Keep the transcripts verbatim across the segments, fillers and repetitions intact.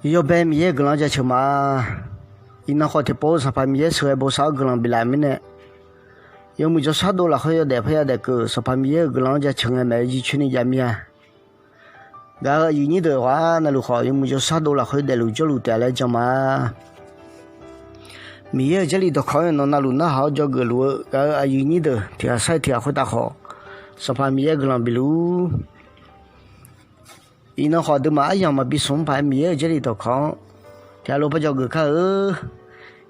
Yawbae Miqyaer-euq guiqlanq-anr jaceuq ma. Iqnan khawf tiqpov-eu Sanqpaq Miqyaer sheuqghae bosav-awr guiqlanq biflaf mirnae, yawmuiq jawrshar dov lafkhoer yawdaef parya daef keuv Sanqpaq Miqyaer-euq guiqlanq-anr jaceuq ngae maeq-eu jircoer ni jav mir-a. Gaq-euq aqyuif nyir deuq ghaq navluf khawf, yawmuiq jawrshar dov lafkhoer daefluf jawrluf taef-a laer jan ma. Miqyaer-euq Jarlif dawqkawq-anr yawqnan navluf narhaq-awr dzawgeuf luf-eu gaq-euq aqyuif nyir deuq tiq ghaq sar-iq tiq ghaq khoertav khawf, Sanqpaq Miqyaer guiqlanq bif luf-ur. Iqnan khawf aqduimaf aryamq maqbi smq-anr paq-aer Miqyaer-euq Jarlif dawqkawq-anr tiq ghaq lof par dzawgeuf kar-eu.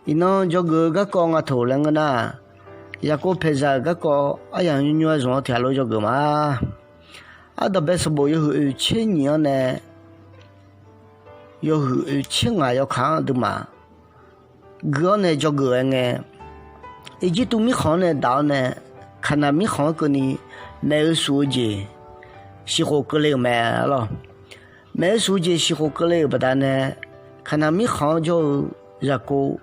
Iqnan dzawgeuf-eu garkawv nga toq laer ngeur nar-aq, Yaqkov paeqzaq-euq garkawv aryamq nymr nymr-aer zmq-awr tiq ghaq lof dzawgeuf ma. Ardanqbae sanqbof yawhuiq oeq tser nyiq-anr nae yawhuiq oeq tser ngaq yawkaq-anr aqduimaf gui-awr nae dzawgeuf-aer ngae, Irjirtuv mirkhanq-anr nae daq-awr nae, Kaqnaq mirkhanq-anr keuvni maeq-eu shuf-eu jeq siqkhof keuvle-euq mae arlawr. Maeq-eu shuf-eu jeq siqkhof keuvle-euq baqdanae, Kaqnaq mirkhanq-anr jawr-eu Yaqkov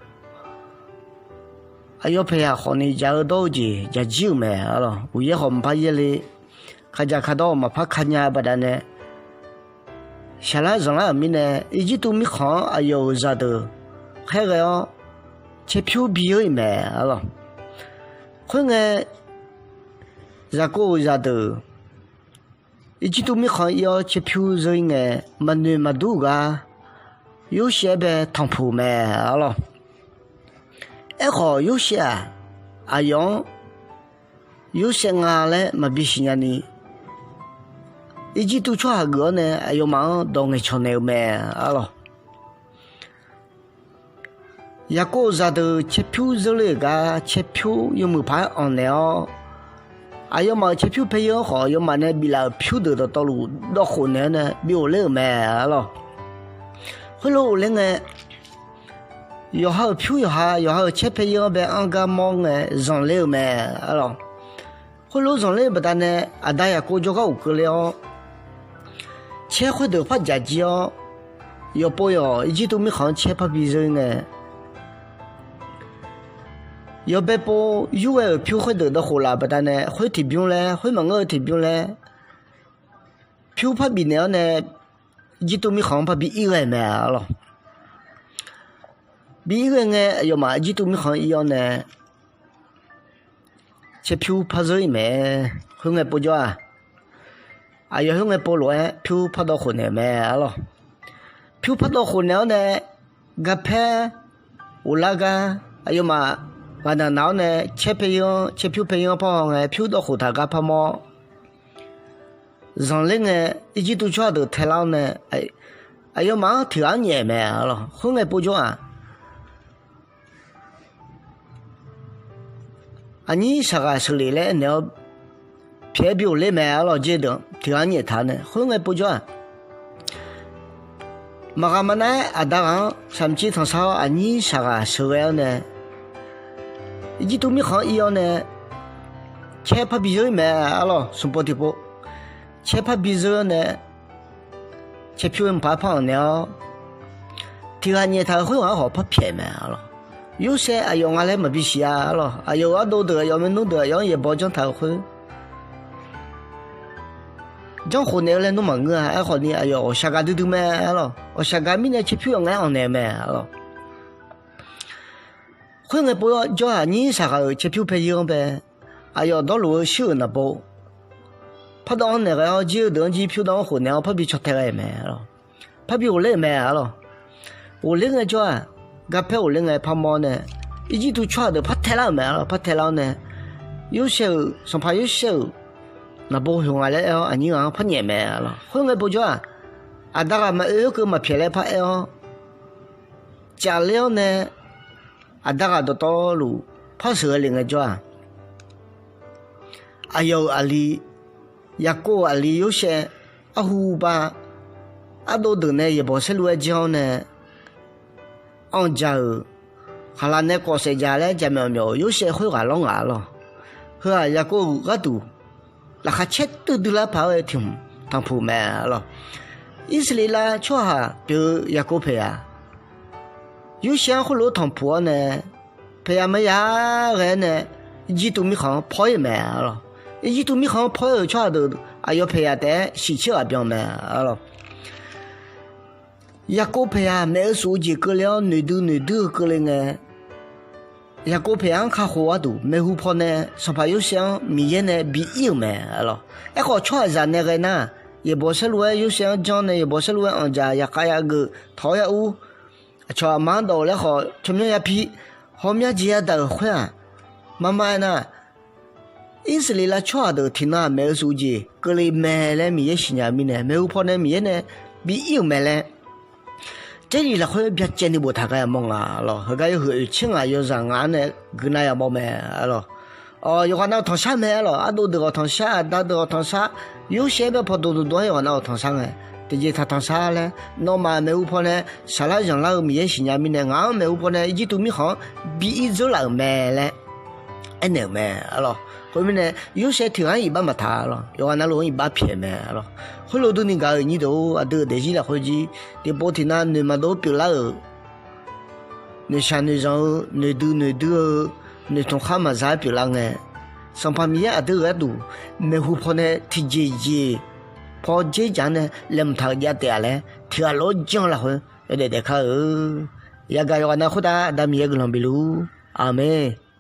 aqyawf paeqyaq khawfni jaq-eu dawr-eu jeq jaqjir-euq mae arlawr. Uqyaer khawf maqpar yaerle, kaqdzaq kaqdawr maqpar kanya-eu baqdanae, shaqlar zanqlar-euq mirnae, Irjirtuv mirkhanq-anr aqyawf-euq zaqdeuq khaerghae-awr caerpyur bi-eu-iq mae arlawr. Khoerngae, Yaqkov-euq zaqdeuq Irjirtuv mirkhanq-anr ir-awr caerpyur zeur-ir ngae, maqnoeq maqdur-euq gar Yorsaev bae tanqpuq mae arlawr. Aerkhawf Yorsaev-aq, aqyawf-anr Yorsaev nga laer maqbi siqnya ni, Irjirtuv tsawrhaq geuf-awr nae aqyawfmaf-anr dawq ngaeqcawq naeq-eu mae arlawr. Yaqkov-euq zaqdeuq caerpyur zeur ler-euq gar caerpyur yawmuiq paq-aer anq naeq-awr, aqyawfmaf-euq caerpyur paeryeur-anr khawf aqyawfmaf nae biflaf-euq pyur deuq dawqtawvluf dawvkhof naeq-awr nae bi ghofler-euq mae arlawr. Khoerlof ghofler ngae, yawqha-euq pyur yawqha, yawqha-euq caer paeryeur-anr bae anr gar mawr ngae zanqler-euq mae arlawr. Khoerlof zanqler-eu baqdanae, aqda Yaqkov jawrgar ghofkeuv ler-awr, caer khoerdeuq par dzaq jir-awr, yawqpov yawq Irjirtuv mirkhanq-anr caer parbi zeur ngae, yawbae pov yurghae-euq pyur khoerdeuq dawvkhof laf baqdanae, khoer tiqbymr laer, khoer maqngeur-eu tiqbymr laer, pyur par bifnaeq-awr nae, Irjirtuv mirkhanq-anr parbi ir ghae mae arlawr. Bi ir ghae ngae, aqyawfmaf Irjirtuv mirkhanq-anr ir-awr nae caerpyur par zeur-ir mae. Khoerngae povjawr-aq, aqyawf khoerngae pov lof-aer pyur par dawvkhof naeq-euq mae arlawr. Pyur par dawvkhof naeq-awr nae, garpaer ghoflar gar aqyawfmaf ghaqnaq naq-awr nae caer paeryeur-anr, caerpyur paeryeur-anr par haw ngae pyur dawvkhof taq gar parmawr zanqler ngae, Irjirtuv tsawrhaq deuq taelar-awr nae aqyawfmaf-anr tiq ghaq-anr nyaef mae arlawr. Khoerngae povjawr-aq, aqnyir saqghaq sheuqlef laer aernaeq-awr pyaeq-aer bi ghofler mae arlawr. Jer deuq tiq ghaq-anr nyaeftaq nae khoerngae povjawr-aq, maqghaq maqnav-aer aqda ghaq-anr saqmqcir tanqsar-awr aqnyir saqghaq sheuqghae-awr nae, Irjirtuv mirkhanq-anr ir-awr nae caer parbi zeur-ir mae arlawr. Smqpov tiqpov caer parbi zeur-awr nae, caerpyur mqpaq-aer par anq naeq-awr, tiq ghaq nyaeftaq-euq khoerghaq-anr khawf par pyaeq mae arlawr. Yorsaev aqyawf nga laer maqbi siq-a arlawr. Aqyawf-euq ardov deuq, aqyawf maernmr deuq aqyawf-anr yaeqbawq janrtaq-euq khoer, janrkhof naeq-eu laer nmr maqngeur-a. Aerkhawf ni aqyawf ghawqshaq gaq duidui mae arlawr. Ghawqshaq gaq mirnae caerpyur yawf ngae-aer anq naeq mae arlawr. Khoerngae povjawr-aq, nyir saqghaq-euq caerpyur paeryeur-anr bae aqyawf dawrluf-eu shir-euq naqbov pardawv-anr naeq ghae-awr, jir-eu deuq-anr jir pyur dawv-anr khof naeq-awr parbi caw tae ghae mae arlawr. Parbi ghofler-euq mae arlawr. Ghofler ngae jawr-aq, garpaer ghofler ngae parmawr nae, Irjirtuv tsawrhaq deuq par taelar-euq mae arlawr. Par taelar-awr nae, Yorsaev-euq, sanqpaq Yorsaev-euq naqbov heuq nga laer aer-awr aqnyir ghaq-anr par nyaef mae arlawr. Khoerngae povjawr-aq, aqda ghaq maqoe-aer keuv maqpyaeq laer par aer-awr, cafler-awr nae aqda ghaq dawqtawvluf par sheuqghae le ngae jawr-aq, aqyawf-euq aqli, Yaqkov-euq aqli Yorsaev arhu bav ardov deuq nae yaeqbawq saerlu-aer janr-awr nae, anqjaq-euq khaqlaq nae kawf saef jaq laer jaqmyawf myawf-euq Yorsaev khoerghaq lawr ngaq arlawr. Heu-aq Yaqkov-euq gharduq laqkhaq caer duidui lar paq-aer ghae tiq hmq tanqpuq mae arlawr. Irsaqleqlav tsawrhaq pyeuf-eu Yaqkov paeqyaq Yorsaev-anr khoerlof-aer tanqpuq-awr nae, paeqyaq maqya ghae-aer nae, Irjirtuv mirkhanq-anr paw-ir mae arlawr. Irjirtuv mirkhanq-anr paw-ir-euq tsawrhaq deuq aqyawf paeqyaq taef-aer shiqtser ghaq byan mae arlawr. Yaqkov paeq-aq, maeq-eu suf-eu jeq keuvle-awr noeqdui noeqdui-eu keuvle ngae, Yaqkov paeq-anr kakhof gharduq maeqhu pawnae Sanqpaq Yorsaev-anr Miqyaer nae bi ir-euq mae lawq. Aerkhawf, tsawrhaqzaq nae ghae nar, yaeqbawq saerlu-aer Yorsaev-anr janr nae yaeqbawq saerlu-aer anqdzaq yaqkhav yageuf tawq-awr yar ur, aqcawq aqma-anr dawv-euq laer khawf tsawrmyanr ya pi, hawmyanr jeq yadaq-euq khoer-aq, marmar aernar, Irsaqleqlav tsawrhaq deuq tiqnan-aq maeq-eu suf-eu jeq keuvle mae laer Miqyaer siqnya-eu mirnae, maeqhu pawnae Miqyaer nae bi ir-euq mae laer Jarlif lafkhoer byacaevni boftaq ghae yamawr nga lawq. Heugar yawhuiq oeq tser ngaq yawzaq ngaq-anr nae guiqnav yamawr mae lawq. Yawqghaq nav-euq tanqshar mae lawq. Ardov deuq ghawq tanqshar, aqda deuq ghawq tanqshar, Yorsaev bae pawdov dov dov-anr yawqghaq nav-euq tanqshar ngae, tiqjeq taq tanqshar laer, nawmaf maeqhu pawnae saqlar zanqlar-eu Miqyaer siqnya mirnae, ngaq-anr maeqhu pawnae Irjirtuv mirkhanq-anr bi ir dzeur laf-euq mae laer aernaeq-euq mae lawq. Khoermirnae, Yorsaev tiq ghaq-anr iqbax maqtaq lawq. Yawqghaq navluf-anr iqbax pyaeq mae lawq. Khoerlof durni gaq-euq nyir deuq-or, aqdui-euq daefzir lafkhoer jir tiqpov tiqnan noeq maqdov pyeuflar-euq, noeqshaq noeqzanq-eu, noeqdui noeqdui-eu, noeqtmq khar maqza-aer pyeuflar ngae, Sanqpaq Miqyaer aqdui-euq gharduq maeqhu pawnae tiqjeq jeq paw dzerdzaq-anr nae laeqhmq taq-euq jav taef-a laer tiq ghaq lof-aer janr-eu lafkhoer yawdaef daef kar-eu. Yagaq yawqghaq nav khoertav Aqda Miqyaer guiqlanq bif luf-ur. Aqmeq.